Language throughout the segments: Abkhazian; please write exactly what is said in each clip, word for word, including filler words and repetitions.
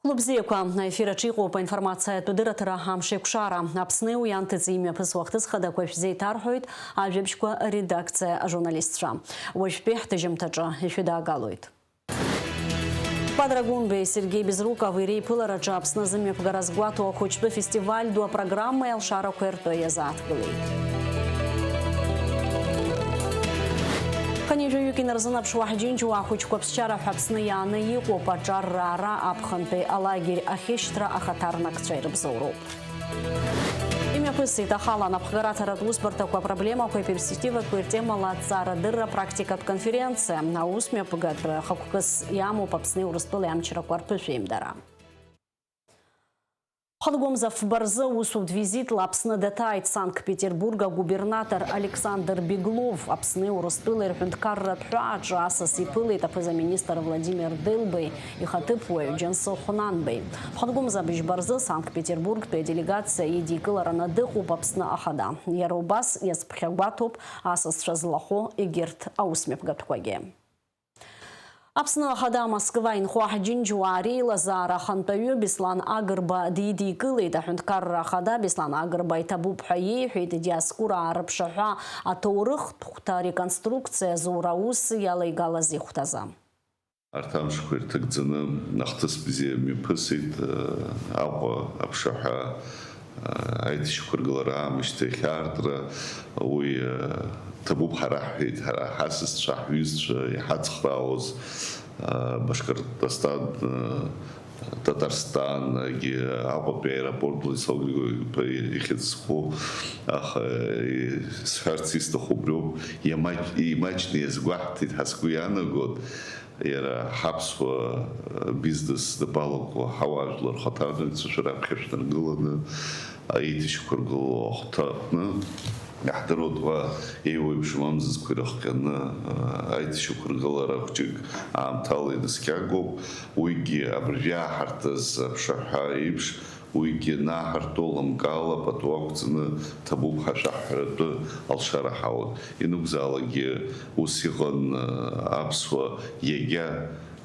Лыбзиақәа, аефир аҿы иҟоуп аинформациатә дырраҭара «Амшеикәшара». Аԥсни уи анҭыҵи имҩаԥысуа ахҭыс хадақәа шәзеиҭарҳәоит ажәабжьқәа редакциа ажурналистцәа. Уажәтәи ҳҭыжьымҭаҿы ишәыдаагалоит. Бадра Гәынбеи Сергеи Безрукови реиԥылараҿы Аԥсны зымҩаԥгара згәаҭоу ахәыҷтәы фестиваль ду апрограммеи алшарақәеи ртәы иазааҭгылеит. Хынҩажәаҩык инарзынаԥшуа ҳџьынџьуаа ахәыҷқәа ԥсшьара ҳәа Аԥсны иааны иҟоуп аҿар раара аԥхынтәи алагерь ахьышьҭра ахаҭарнакцәа ирыбзоуроуп. Имҩаԥысит ахала анапхгараҭаратә усбарҭақәа апроблемақәеи перспективақәеи ртемала аҭҵаарадырра практикатә конференциа. Аусмҩаԥгатә хықәкыс иамоуп Аԥсни Урыстәылеи амчрақәа рԥышәеимдара. Хадгәымза фба рзы усутә визитла Аԥсны даҭааит Санкт-Петербург агубернатор Александр Беглов. Аԥсни Урыстәылеи рҳәынҭқарратә ҳәааҿы асас иԥылеит аԥыза-министр Владимир Делбеи ихаҭыԥуаҩ Џьансыхә Хәнанбеи. Хадгәымза быжьба рзы Санкт-Петербургтәи аделегациа идикылараны дыҟоуп Аԥсны Ахада. Иара убас иазԥхьагәаҭоуп асасцәа злахәу егьырҭ аусмҩаԥгатәқәагьы. Аԥсны Ахада Москва инхо ҳџьынџьуаа реилазаара ахантәаҩы Беслан Агрба дидикылеит. Аҳәынҭқарра Ахада Беслан Агрба иҭабуп ҳәа иеиҳәеит Диоскура аарыԥшаҳәа аҭоурыхтә хәҭа реконструкциа азура аус иалеигалаз ихәҭазы. Арҭ амшқәа ирҭагӡаны ахҭыс бзиа мҩаԥысит, Аҟәа аԥшаҳәа аидшьақәыргылара аамышьҭахь аартра, уи ҭабуп ҳара ҳҳәеит, ҳара ҳасасцәа, ҳҩызцәа иҳацхраауаз, Башкортостан, Татарстангьы, Аҟәатәи аеропорт Владислав Григорьев-иԥа ихьӡ зху, аха, сҳәарц исҭаху убриоуп, иамаҷ-, имаҷны иазгәаҳҭеит ҳәа сгәы иаанагоит. Иара ҳаԥсуа бизнес дабалаку, ҳауаажәлар рхаҭарнакцәа шәара аԥхьа шәнаргыланы, аидышьақәыргыло ахәҭаҟны, иаҳдыруеит уа еиуеиԥшым амзызқәа ирыхҟьаны, аидышьақәыргылара хәҷык аамҭала инаскьагоуп, уигьы абыржәы иааҳарҭаз аԥшаҳәа еиԥш, уигьы наҳарҭо лымкаала пату ақәҵаны ҭабуп ҳәа ашәаҳәаратәы алшара ҳауан. Ианакәзаалакгьы ус иҟан, аԥсуа иагьа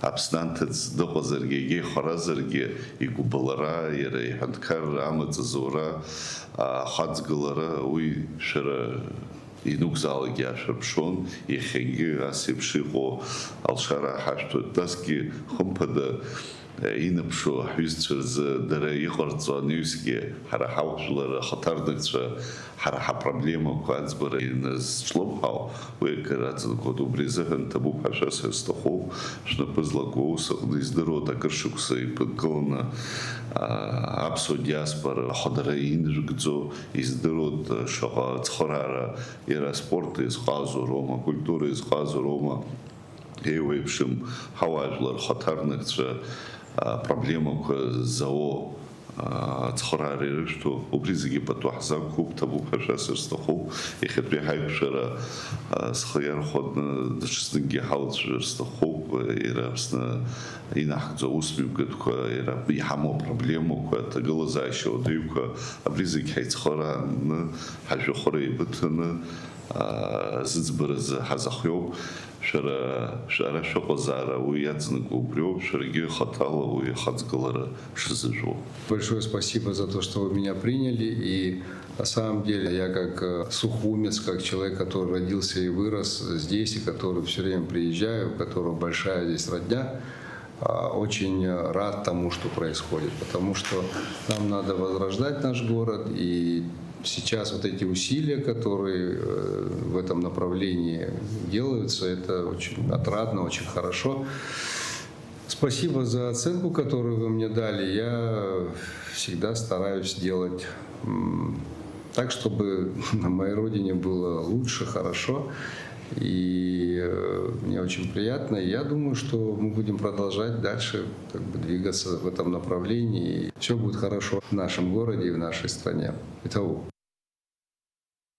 Аԥсны анҭыҵ дыҟазаргьы, иагьа ихәаразаргьы, игәыбылра, иара иҳәынҭқарра, амаҵ азура, ахаҵгылара, уи шәара ианакәзаалакгьы аашәырԥшуан, иахьагьы ас еиԥш иҟоу алшара ҳашәҭоит. Насгьы, хымԥада, инаԥшуа ҳҩызцәа рзы дара иҟарҵо анаҩсгьы, ҳара ҳауаажәлар ахаҭарнакцәа, ҳара ҳапроблемақәа аӡбара иназҿлымҳау, уи акыр аҵанакуеит. Убри азыҳәан ҭабуп ҳәа шәасҳәар сҭахуп, шәнапы злаку аус аҟны издыруеит, акыр шықәса иԥынгыланы, аа, аԥсуа диаспора ахадара инжәгӡо издыруеит, шаҟа ацхыраара иара аспорт иазҟазоу роума, акультура иазҟазоу роума. Еиуеиԥшым ҳауаажәлар рхаҭарнакцәа, а, проблемақәа зауо, а, ацхыраара ирышәҭо, убри зегьы пату ҳзақәуп, ҭабуп ҳәа шәасҳәар сҭахуп. Иахьатәи ҳаиқәшәара, а, схы иархәаны даҽазныкгьы ҳалацәажәар сҭахуп. Иара Аԥсны инаҳгӡо аусмҩаԥгатәқәа, иара иҳамоу апроблемақәа, аҭагылазаашьа уадаҩқәа, абри зегь ҳаицхырааны, ҳажәҩахыр еибыҭаны, а, зыӡбаразы ҳазахиоуп. Шәара, шәара шәыҟазаара уи иаҵанакуа убриоуп, шәаргьы хаҭала уи ахаҵгылара шазыжәуа. Большое спасибо за то, что вы меня приняли. И на самом деле я как, э, сухумец, как человек, который родился и вырос здесь, и который всё время приезжаю, у которого большая здесь родня, а, очень рад тому, что происходит, потому что нам надо возрождать наш город, и сейчас вот эти усилия, которые, э, в этом направлении делаются, это очень отрадно, очень хорошо. Спасибо за оценку, которую вы мне дали. Я всегда стараюсь делать, м, так, чтобы на моей родине было лучше, хорошо. И, э, мне очень приятно. И я думаю, что мы будем продолжать дальше как бы двигаться в этом направлении. И всё будет хорошо в нашем городе и в нашей стране. Итого.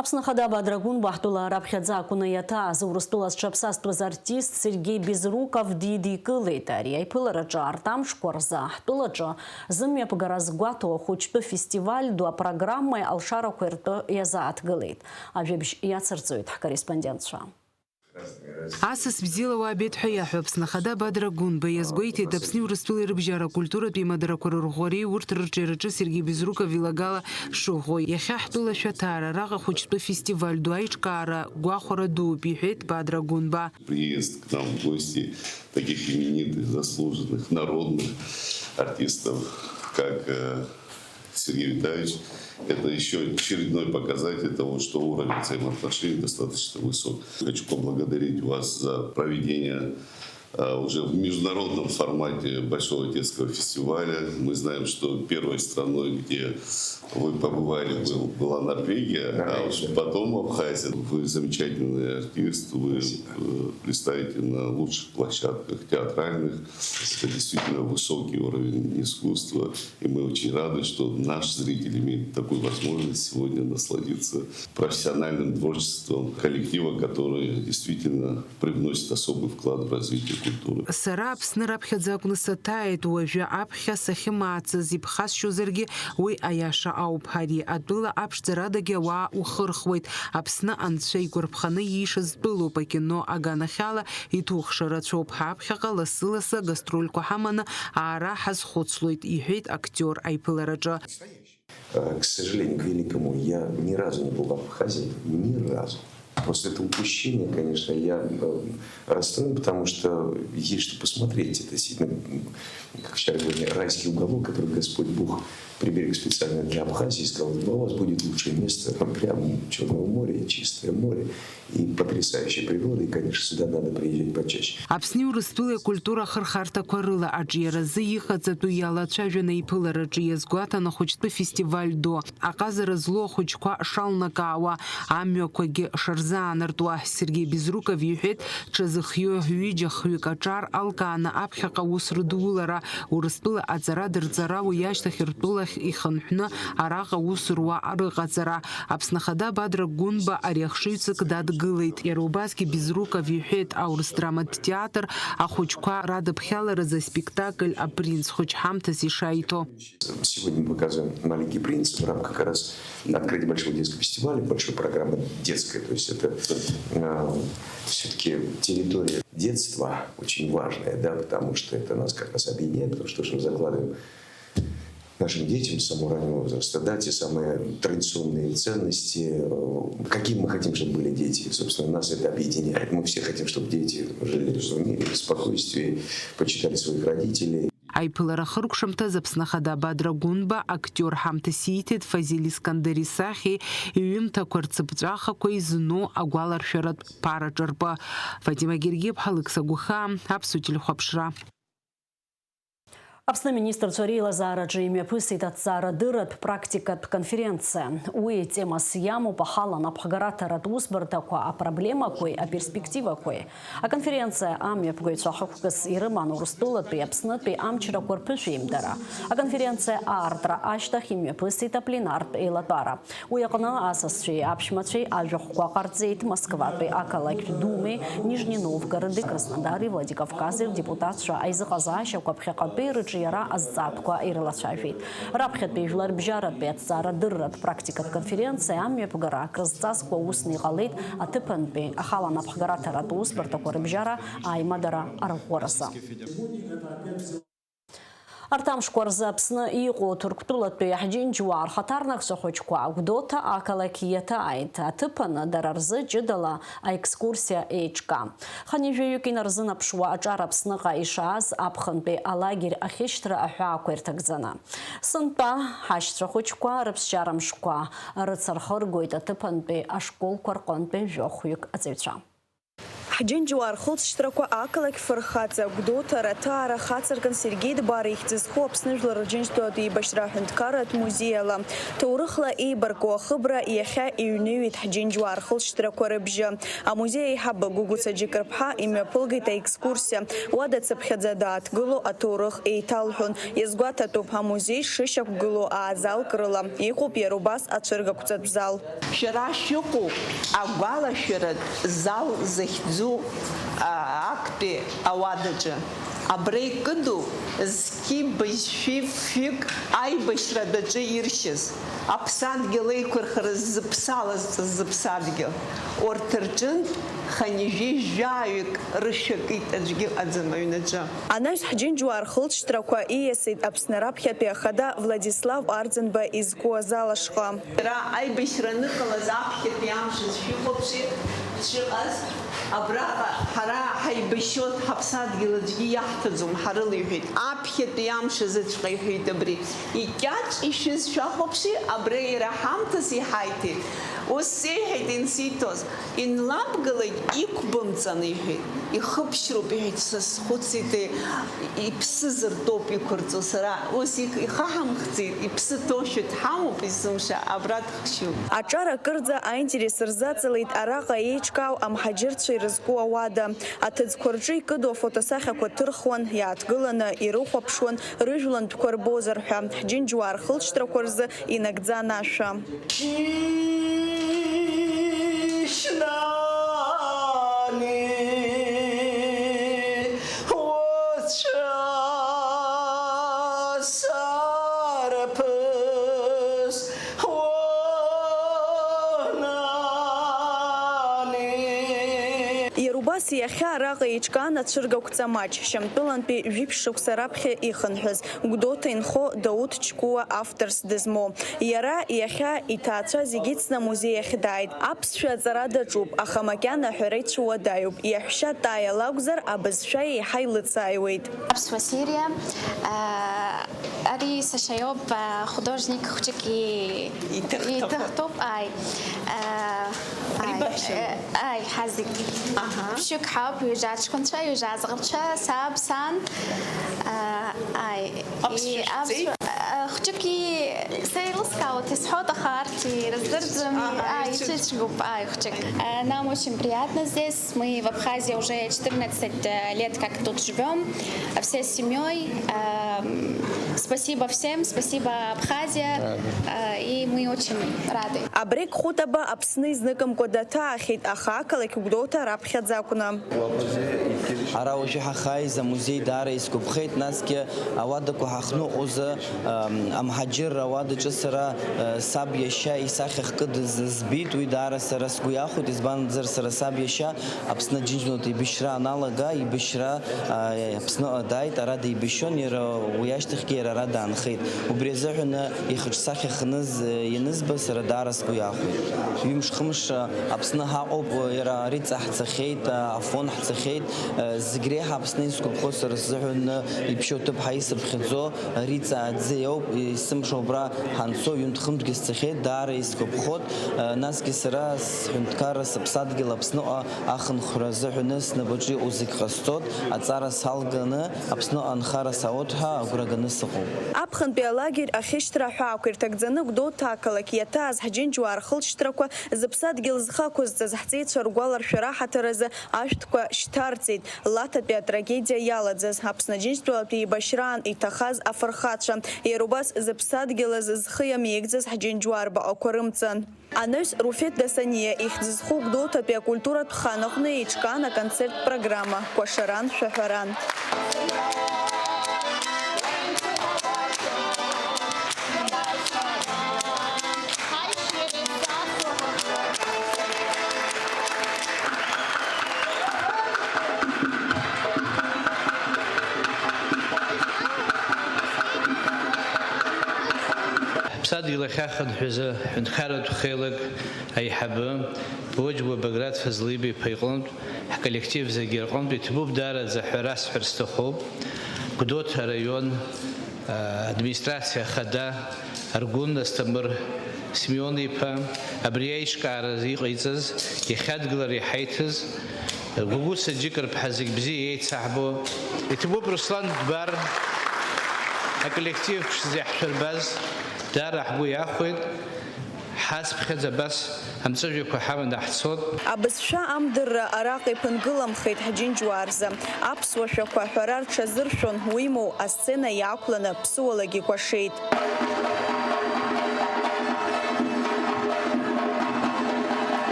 Аԥсны Ахада Бадра Гәынба ҳтәыла раԥхьаӡа акәны иаҭааз, Урыстәыла зҽаԥсазтәыз артист Сергеи Безруков дидикылеит. Ари аиԥылараҿы арҭ амшқәа рзы ҳтәылаҿы зымҩаԥгара згәаҭоу ахәыҷтәы фестиваль ду апрограммеи алшарақәеи ртәы иазааҭгылеит. Ажәабжь иацырҵоит ҳкорреспондентцәа. Асас бзиала уаабеит ҳәа иаҳәо Аԥсны Ахада Бадра Гәынба иазгәеиҭеит Аԥсни Урыстәылеи рыбжьара акультуратә еимадарақәа рырӷәӷәареи урҭ рырҿиараҿы Сергеи Безруков илагала шыӷәӷәоу. Иахьа ҳтәыла ашәаҭара, араҟа ахәыҷтәы фестиваль ду аиҿкаара гәахәара дууп, иҳәеит Бадра Гәынба. Приезд к нам в гости таких именитых, заслуженных, народных артистов, как э, Сергей Витальевич, это еще очередной показатель того, что уровень взаимоотношений достаточно высок. Хочу поблагодарить вас за проведение э, уже в международном формате Большого детского фестиваля. Мы знаем, что первой страной, где вы побывали, был, была Норвегия, а уж потом Абхазия. Вы замечательный артист, вы э, представите на лучших площадках театральных. Это действительно высокий уровень искусства, и мы очень рады, что наш зритель имеет такую возможность сегодня насладиться профессиональным творчеством коллектива, который действительно привносит особый вклад в развитие культуры. Сара Аԥсны раԥхьаӡа акәны саҭааит, уажәы аԥхьа сахьымаацыз иԥхасшьозаргьы, уи аиаша ауп. Ари атәыла аԥшӡарадагьы ауаа ухырхуеит. Аԥсны анцәа игәарԥханы иишаз тәылоуп, акино аганахьала иҭухша рацәоуп. Ҳаԥхьаҟа лассы-лассы агастрольқәа ҳаманы аара ҳазхәыцлоит, иҳәеит актиор аиԥылараҿы. Э, К сожалению, к великому, я ни разу не был в Абхазии, ни разу. Просто это упущение, конечно, я э, расстроен, потому что есть что посмотреть. Это действительно, м, как вчера говорили, райский уголок, который Господь Бог приберег специально для Абхазии и сказал: «Ну, у вас будет лучшее место, прям Черного моря, чистое море и потрясающая природа, и, конечно, сюда надо приезжать почаще». Аԥсни Урыстәылеи акультура ахырхарҭақәа рыла аҿиаразы иҟаҵатәу иалацәажәаны аиԥылараҿы иазгәаҭан ахәыҷтәы фестиваль ду, аҟазара злоу ахәыҷқәа шалнакаауа, амҩақәагьы шарзаанартуа. Сергеи Безруков иҳәеит, ҽазыхиоу ҩыџьа-хҩык аҿар алкааны аԥхьаҟа аус рыдулара, Урыстәыла аҵара дырҵара, уи ашьҭахь ртәылахь ихынҳәны араҟа аус руа рыҟаҵара. Аԥсны Ахада Бадра Гәынба ари ахшыҩҵак дадгылеит. Иара убасгьы Безруков иҳәеит, аурыс драматә театр ахәыҷқәа радыԥхьаларазы аспектакль «Апринц» хәыҷ ҳамҭас ишаиҭо. Сегодня мы показываем «Маленький принц» в рамках как раз открытия Большого детского фестиваля, большой программы детской. То есть это все-таки территория детства очень важная, да, потому что это нас как раз объединяет, потому что то, что мы закладываем нашим детям с самого раннего возраста, да, те самые традиционные ценности, э, какими мы хотим, чтобы были дети. Собственно, нас это объединяет. Мы все хотим, чтобы дети жили в мире, в спокойствии, почитали своих родителей. Аиԥылара ахыркәшамҭаз Аԥсны Ахада Бадра Гәынба актиор ҳамҭас ииҭеит Фазиль Искандер исахьеи иҩымҭақәа рцыԥҵәахақәеи зну агәаларшәаратә ԥара ҿырпы. Фатима Гергиаԥҳа, Алықьса Гәыхаа, Аԥсуа телехәаԥшра. Аԥсны аминистрцәа реилазаараҿы имҩаԥысит аҭҵаарадырратә практикатә конференциа. Уи темас иамоуп ахала анапхгараҭаратә усбарҭақәа апроблемақәеи аперспективақәеи. Аконференциа амҩаԥгаҩцәа хықәкыс ирыман Урыстәылатәи Аԥснытәи амчрақәа рԥышәеимдара. Аконференциа аартра ашьҭахь имҩаԥысит апленартә еилатәара. Уи аҟны асасцәеи аԥшәмацәеи ажәахәқәа ҟарҵеит Москватәи ақалақьтә Думеи, Нижни Новгороди, Краснодари, Владикавкази рдепутатцәа аизыҟазаашьақәа ԥхьаҟатәи рыҿиара азҵаатәқәа ирылацәажәеит. Раԥхьатәи жәларбжьаратәи аҭҵаарадырратә практикатә конференциа амҩаԥгара акрызҵазкуа усны иҟалеит аҭыԥантәи ахала анапхгараҭаратә усбарҭақәа рыбжьара аимадара арӷәӷәаразы. Арҭ амшқәа рзы Аԥсны иҟоу Ҭырқәтәылатәи ҳџьынџьуаа рхаҭарнакцәа хәыҷқәа Гәдоуҭа ақалақь иаҭааит. Аҭыԥаны дара рзы ҷыдала аекскурсиа еиҿкаа. Хынҩажәаҩык инарзынаԥшуа аҿар Аԥсныҟа ишааз аԥхынтәи алагер ахьышьҭра аҳәаақәа ирҭагӡаны. Сынтәа ҳашьцәа хәыҷқәа рыԥсшьара мшқәа рыцырхыргоит аҭыԥантәи ашколқәа рҟынтәи жәохәҩык аҵаҩцәа. Ҳџьынџьуаа рхылҵшьҭрақәа ақалақь Фырхаҵа, Гәдоуҭа, Раҭаа рахацыркын Сергеи Дбар ихьӡ зху Аԥсны Жәлар Рџьынџьтәылатә еибашьра аҳәынҭқарратә музеи ала. Ҭоурыхла еибарку ахыбра иахьа иҩныҩит ҳџьынџьуаа рхылҵшьҭрақәа рыбжьы. Амузеи аиҳабы Гәыгәыца Џьыкырԥҳа имҩаԥылгеит аекскурсиа. Уа дацыԥхьаӡа дааҭгыло аҭоурых еиҭалҳәон. Иазгәаҭатәуп, амузеи шышьақәгылоу аазалк рыла иҟоуп иара убас ацәыргақәҵатә зал. Шәара шәыҟоуп агәалашәаратә зал захьӡу, а, актәи ауадаҿы. Абра икыду зқьи быжьшәи фҩык аибашьра адәаҿы иршьыз, аԥсадгьыл еиқәырхара ззыԥсалазҵаз зыԥсадгьыл, урҭ рҿынтә хынҩажәи жәаҩык рышәа кит аӡәгьы ыҟаӡам аҩнаҿы. Анаҩс ҳџьынџьуаа рхылҵшьҭрақәа ииасит Аԥсны раԥхьатәи ахада Владислав Арӡынба изку азал ашҟа. Иара аибашьра аныҟалаз аԥхьатәи амш азы шәихәаԥши, дшыҟаз, абраҟа ҳара ҳаибашьуан, ҳаԥсадгьыл аӡәгьы иаҳҭаӡом, ҳарылеиҳәеит. Аԥхьатәи амш азыҵәҟьа иҳәеит абри. Икьаҿ ишәыз шәахәаԥши, абра иара ҳамҭас иҳаиҭеит. Ус сеиҳәеит инсиҭоз, инлабгалак иқәбымҵан, иҳәеит. Ихыбшьроуп, иҳәеит, са схәыцит, иԥсы зыртәоуп иқәырҵо, сара ус их-, ихаҳамхӡеит, иԥсы ҭоушәа дҳамоуп, есымша абра дхшьуп. Аҿар акырӡа аинтерес рзаҵалеит араҟа еиҿкаау амҳаџьырцәа ирызку ауада. Аҭыӡқәа рҿы икыду афотосахьақәа ҭырхуан, иааҭгыланы ирыхәаԥшуан, рыжәлантәқәа рбозар ҳәа, ҳџьынџьуаа рхылҵшьҭрақәа рзы инагӡан ашәа. Шьнани уцәа сарԥыс уанани. Иара убас иахьа араҟа еиҿкаан ацәыргақәҵа маҷ, Шьамтәылантәи жәиԥшь шықәса раԥхьа ихынҳәыз, Гәдоуҭа инхо Дауҭ Ҷкәуа авторс дызмоу. Иара иахьа иҭаацәа зегьы ицны амузеи ахь дааит. Аԥсшәа аҵара даҿуп, аха макьана аҳәара ицәуадаҩуп. Иаҳәшьа Таиа лакәзар, абызшәа еиҳа илыцааиуеит. Аԥсуа сериа, аа, ари сашьа иоуп, аа, художник хәҷык и-, Иҭыхтәуп. Иҭыхтәуп, ааи. Аа, ааи, Рибаԥшьын. Э, ааи, ҳазегь. Аҳа. Ԥшьҩык ҳауп, ҩажәа аҷкәынцәа, ҩажәа аӡӷабцәа, саб, сан. Аа, ааи. Аԥсшәа И-, шәҵеи? Аԥсшәа, аа, хәҷык и-, сеилыскаауеит, исҳәоит, аха арҭ ирыздырӡом, и-, Аҳа, ааи, ирцәыӡ- ицәыцәгьоуп, ааи, хәҷык. Э, нам очень приятно здесь. Мы в Абхазии уже четырнадцать, э, лет как тут живём, э, всей семьёй. Эм, спасибо всем, спасибо, Абхазия. Рады. Э, и мы очень рады. Абригь Хәытаба Аԥсны изныкымкәа даҭаахьеит, аха ақалақь Гәдоуҭа раԥхьаӡа акәны. Ара уажәы ҳахьааиз амузеи даара исгәаԥхеит, насгьы ауадақәа ҳахныҟәоз, ам, амҳаџьырра ауадаҿы сара, э, саб иашьа исахьа хкыдыз збеит, уи даара сара сгәы иахәеит, избанзар сара саб иашьа Аԥсны Аџьынџьтәылатә еибашьра аналага, еибашьра, а, Аԥсныҟа дааит, ара деибашьон, иара уи ашьҭахьгьы иара ара даанхеит. Убри азыҳәан ихаҿсахьа хныз, э, ианызба, сара даара сгәы иахәеит. Ҩымш-хымш, э, Аԥсны ҳаҟоуп, э, иара Риҵа ҳцахьеит, э, Афон ҳцахьеит, э, зегь реиҳа Аԥсны исгәаԥхо сара сзыҳәан, э, иԥшьоу ҭыԥ ҳәа исыԥхьаӡо, э, Риҵа аӡы иоуп, есымша убра ҳанцо, ҩынтә-хынтәгьы сцахьеит, даара исгәаԥхоит, э, насгьы сара сҳәынҭқарра, сыԥсадгьыл Аԥсныҟа ахынҳәра азыҳәаны снапаҿы иҟоу зегь ҟасҵоит, аҵара салганы, Аԥсныҟа анхара саауеит ҳәа агәра ганы сыҟоуп. Аԥхынтәи алагер ахьышьҭра аҳәаақәа ирҭагӡаны Гәдоуҭа ақалақь иаҭааз ҳџьынџьуаа рхылҵшьҭрақәа зыԥсадгьыл зхы ақәызҵаз ҳҵеицәа ргәаларшәара ҳаҭаразы ашәҭқәа шьҭарҵеит. Лаҭатәи атрагедиа иалаӡаз, Аԥсны Аџьынџьтәылатәи еибашьраан иҭахаз афырхацәа, иара убас зыԥсадгьыл азы зхы иамеигӡаз ҳџьынџьуаа рбаҟақәа рымҵан. Анаҩс Руфеҭ Дасаниа ихьӡ зху Гәдоуҭатәи акультуратә хан аҟны еиҿкаан аконцерттә программа Кәашаран, шәаҳәаран. Ҳаԥсадгьыл ахь ахынҳәызы аҳәынҭқарратә хеилак аиҳабы Боџьгәа Баграт Фазлиба-иԥа иҟынтә, ҳколлектив зегьы рҟынтә иҭабуп даараӡа ҳәа расҳәар сҭахуп. Гәдоуҭа араион, а, администрациа ахада Аргәын Асҭамыр Симеон-иԥа, абри аиҿкаара иҟаиҵаз, иахьадгылара иҳаиҭаз, Гәыгәыса Џьыкырԥҳа, зегь бзиа еицаҳбо, иҭабуп Руслан Дбар, аколлектив ԥшӡа иаҳшәырбаз, даара ҳгәы иахәеит. Ҳацԥхьаӡа абас амҵәыжәҩақәа ҳаманы ҳцот. Абызшәа амдырра араҟа иԥынгыламхеит ҳџьынџьуаа рзы. Аԥсуа шәақәа аҳәара рҽазыршәон, уимоу, асцена иаақәланы ԥсуалагьы икәашеит.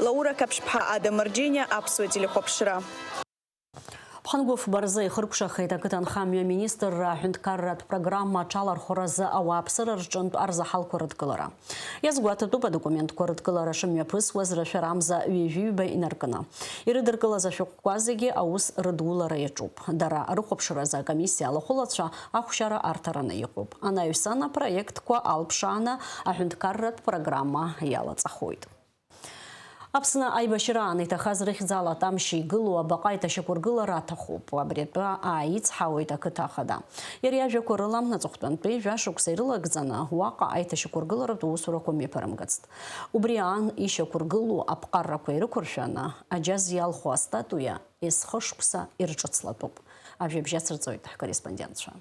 Лаура Қаԥшьԥҳа, Ада Мырџьениа, Аԥсуа телехәаԥшра. Хангәыфба рзы ихыркәшахеит ақыҭанхамҩа министрра аҳәынҭқарратә программа аҽалархәразы ауааԥсыра рҿынтә арзаҳалқәа рыдкылара. Иазгәаҭатәуп адокументқәа рыдкылара шымҩаԥысуаз рашәарамза ҩажәи ҩба инаркны. Ирыдыркылаз ашәҟәқәа зегьы аус рыдулара иаҿуп. Дара рыхәаԥшразы акомиссиа алахәылацәа ахәшьара арҭараны иҟоуп. Анаҩсан апроектқәа алԥшааны аҳәынҭқарратә программа иалаҵахоит. Аԥсны аибашьраан иҭахаз рыхьӡала Тамшьа игылоу абаҟа аиҭашьақәыргылара аҭахуп. Абри атәы ааицҳауеит ақыҭа ахада. Иара иажәақәа рыла, аҵыхәтәантәи жәашықәса ирылагӡаны уаҟа аиҭашьақәыргыларатә усурақәа мҩаԥырымгацт. Убри аан ишьақәыргылоу аԥҟаррақәа ирықәыршәаны, аџьаз иалху астатуиа есхышықәса ирҿыцлатәуп. Ажәабжь ацырҵоит ҳкорреспондентцәа.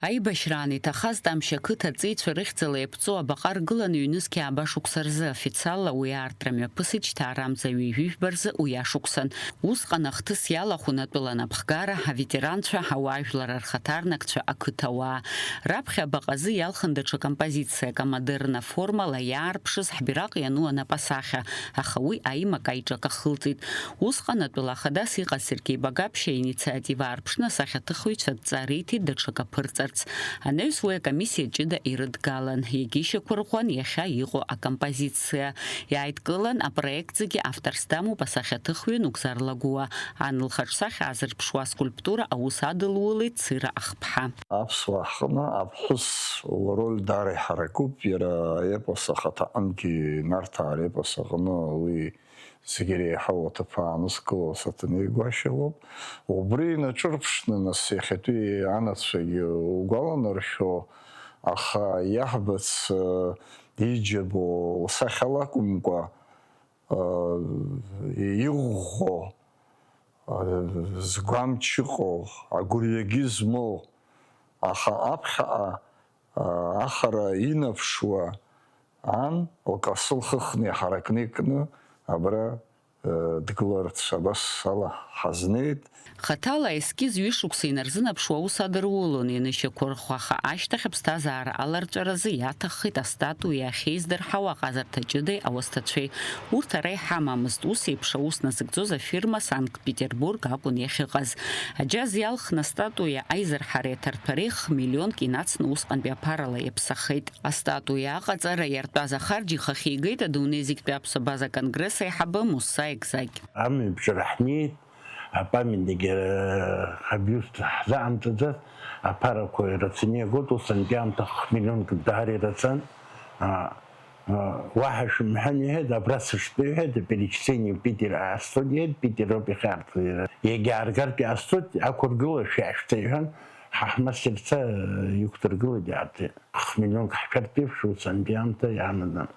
Аибашьраан иҭахаз Тамшьа ақыҭа аҵеицәа рыхьӡала иаԥҵоу абаҟа ргылан ҩнызқь ааба шықәса рзы, официалла уи аартра мҩаԥысит шьҭаарамза ҩажәи жәба рзы уи ашықәсан. Усҟан ахҭыс иалахәын атәыла анапхгара, аветеранцәа, ауаажәлар рхаҭарнакцәа, ақыҭауаа. Раԥхьа абаҟазы иалхын даҽа композициак, амодерн аформала иаарԥшыз ҳбираҟ иану анапасахьа, аха уи аимак аиҿак ахылҵит. Усҟан атәыла ахадас иҟаз Сергеи Багаԥшьа иинициатива аарԥшны асахьаҭыхҩцәа адҵа риҭеит даҽак аԥырҵарц. Анаҩс уи акомиссиа ҷыда ирыдгалан, иагьишьақәырӷәӷәан иахьа иҟоу акомпозициа. Иааидкылан апроект зегьы, авторс дамоуп асахьаҭыхҩы Нугзар Лагәуа. Ан лхаҿсахьа азырԥшуа аскульптура аус адылулеит Цира Ахԥҳа. Аԥсуаа ҳҟны аԥҳәыс лроль даара иҳаракуп, иара аепос ахаҭаҟынгьы, Нарҭаа репос аҟны уи зегьы реиҳау аҭыԥ аанызкыло асатанеи гәашьа лоуп. Убри инаҿырԥшны, нас, иахьатәи анацәагьы угәаланаршәо, аха иаҳбац, э, иџьабо лсахьала акәымкәа, э, иӷәӷәо, э, згәамч ыҟоу, агәырҩагьы змоу, аха аԥхьаҟа, э, ахара инаԥшуа ан, лкасы лхыхны иҳаракны икны абра, э, дгыларц абас ала ҳазнеит. Хаҭала аескиз ҩышықәса инарзынаԥшуа аус адырулон, ианышьақәырӷәӷәа, аха ашьҭахь аԥсҭазаара аларҵәаразы иаҭаххеит астатуиа ахьеиздырҳауа аҟазарҭа ҷыдеи ауасҭацәеи. Урҭ ара иҳамамызт, ус еиԥш аус назыгӡоз афирма Санкт-Петербург акәын иахьыҟаз. Аџьаз иалхны астатуиа аизырҳареи аҭарҭәареи хмиллионк инацны усҟантәи аԥарала иаԥсахеит. Астатуиа аҟаҵара иартәаз ахарџь ихахьигеит адунеи зегьтәи аԥсабаза конгресс аиҳабы Мусса Екзагь. Амҩаԥҵәара ҳнеит, апамятник, э, абиуст ҳзаамҭаӡац, аԥарақәа ирацәаны иагоит, усҟантәи аамҭа хмиллионк даара ирацәан. А, а, уаҳа шәымҳәан, иҳәеит, абра сыштәоу, иҳәеит, перечисление Питер ҟасҵоит, иҳәеит, Питер ауп ихьаарту, иара. Иагьааргартә иҟасҵоит, ақәыргыла шәиашәҭа, иҳәан, ҳа ҳмастер ца, э, иқәдыргылеит, иаартит. Хмиллионк ҳшәартә еиԥш, усҟантәи аамҭа ианаӡам.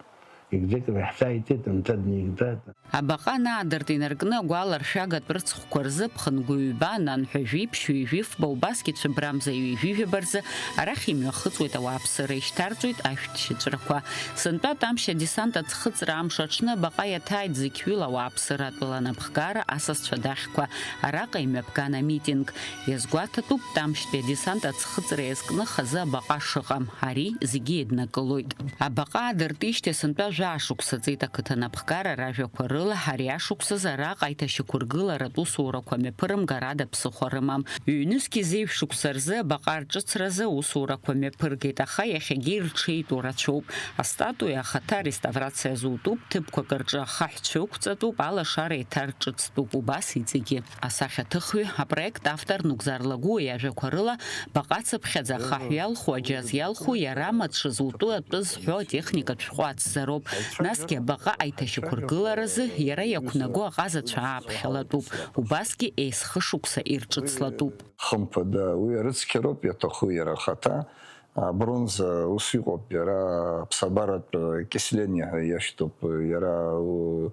Екзекови ҳзааиҭеит, анцәа днеигӡааит. Абаҟа анаадырт инаркны агәаларшәагатә рыцхәқәа рзы ԥхынгәы ҩба, нанҳәа жәиԥшь, ҩажәи фба, убасгьы цәыбрамза ҩажәи жәаба рзы арахь имҩахыҵуеит ауааԥсыра, ишьҭарҵоит ашәҭшьыҵәрақәа. Сынтәа Тамшь адесант аӡхыҵра амш аҽны абаҟа иаҭааит зықьҩыла ауааԥсыра атәыла анапхгара асасцәа дахьқәа. Араҟа имҩаԥган амитинг. Иазгәаҭатәуп, Тамшьтәи адесант аӡхыҵра иазкны хазы абаҟа шыҟам, ари зегьы еиднакылоит. Абаҟа аадыртижьҭеи сынтәа жәаа шықәса ҵит ақыҭа напхгара ражәақәа рыла, ари ашықәсазы араҟа аиҭашьақәыргыларатә усурақәа мҩаԥырымгарада ԥсыхәа рымам. Ҩнызқь зеижә шықәса рзы абаҟа рҿыцразы аусурақәа мҩаԥыргеит, аха иахьагьы ирҽеитәу рацәоуп. Астатуиа ахаҭа ареставрациа зутәуп, ҭыԥқәак рҿы ахаҳәцәа ықәҵатәуп, алашара еиҭарҿыцтәуп, убас иҵегьы. Асахьаҭыхҩы, апроект автор Нугзар Лагәуа иажәақәа рыла, баҟа цыԥхьаӡа ахаҳә иалху, аџьаз иалху, иара амаҵ шызутәу атәы зҳәо атехникатә шәҟәы ацзароуп. Насгьы абаҟа аиҭашьақәыргыларазы иара иақәнаго аҟазацәа ааԥхьалатәуп, убасгьы есхышықәса ирҿыцлатәуп. Хымԥада, уи арыцқьароуп иаҭаху иара ахаҭа. Абронза ус иҟоуп, иара аԥсабаратә кисление ҳәа иашьҭоуп, иара, у,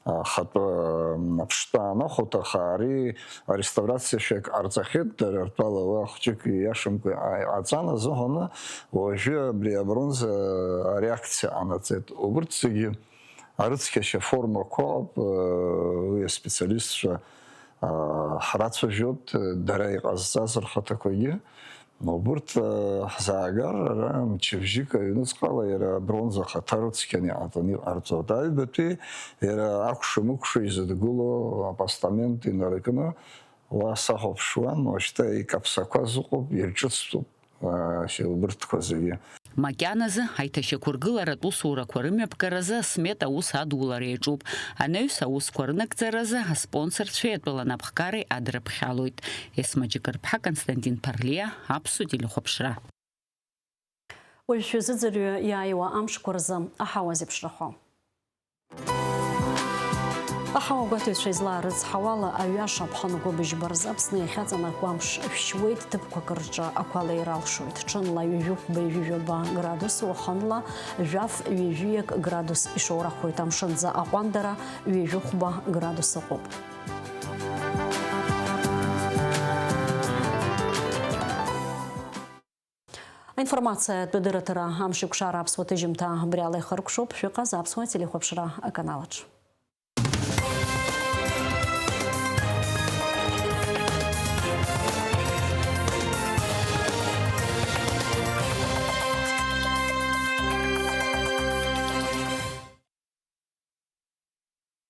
ахатәы, м, аԥштәы аанахәоит, аха ари ареставрациа шәак ҟарҵахьеит, дара ртәала уа хәҷык ииашамкәа иҟа-, иҟаҵан азыҳәаны, уажәы абри абронза ареакциа ҟанаҵеит. Убырҭ зегьы арыцқьашьа формақәа ыҟоуп, уи аспециалистцәа, а, ҳрацәажәоит, дара иҟазҵаз рхаҭақәагьы. Убырҭ, а, ҳзаагар, ара мчыбжьык аҩныҵҟала иара абронза ахаҭа рыцқьаны иҟаҵаны иҟарҵоит. Аҩбатәи иара акәша-мыкәша изыдгыло апостамент инаркны, Уа сахәаԥшуан, уажәшьҭа икаԥсақәаз ыҟоуп, ирҿыцтәуп, аа, шьалбырҭқәа зегьы. Макьаназы, аиҭашьақәыргыларатә усурақәа рымҩаԥгаразы асмета аус адулара иаҿуп. Анаҩс аусқәа рынагӡаразы аспонсорцәеи атәыла напхгареи адырԥхьалоит. Есма Џьакырԥҳа, Константин Ԥарлиа, Аԥсуа телехәаԥшра. Уажә шәазыӡырҩы иааиуа амшқәа рзы аҳауа зеиԥшрахо. Аҳауагәаҭаҩцәа излаарыцҳауала, аҩаша аԥхынгәы быжьба рзы Аԥсны иахьаҵанакуа амш шәшьуеит, ҭыԥқәак рҿы ақәа леира алшоит. Ҽынла ҩажәи хәба, ҩажәи жәаба градус, уахынла жәаф, ҩажәиак градус ишоурахоит. Амшынӡы аҟәандара ҩажәи хәба градус ыҟоуп. Аинформациатә дырраҭара амшеикәшара аԥсуа ҭыжьымҭа абри ала ихыркәшоуп. Шәыҟаз аԥсуа телехәаԥшра аканалаҿ.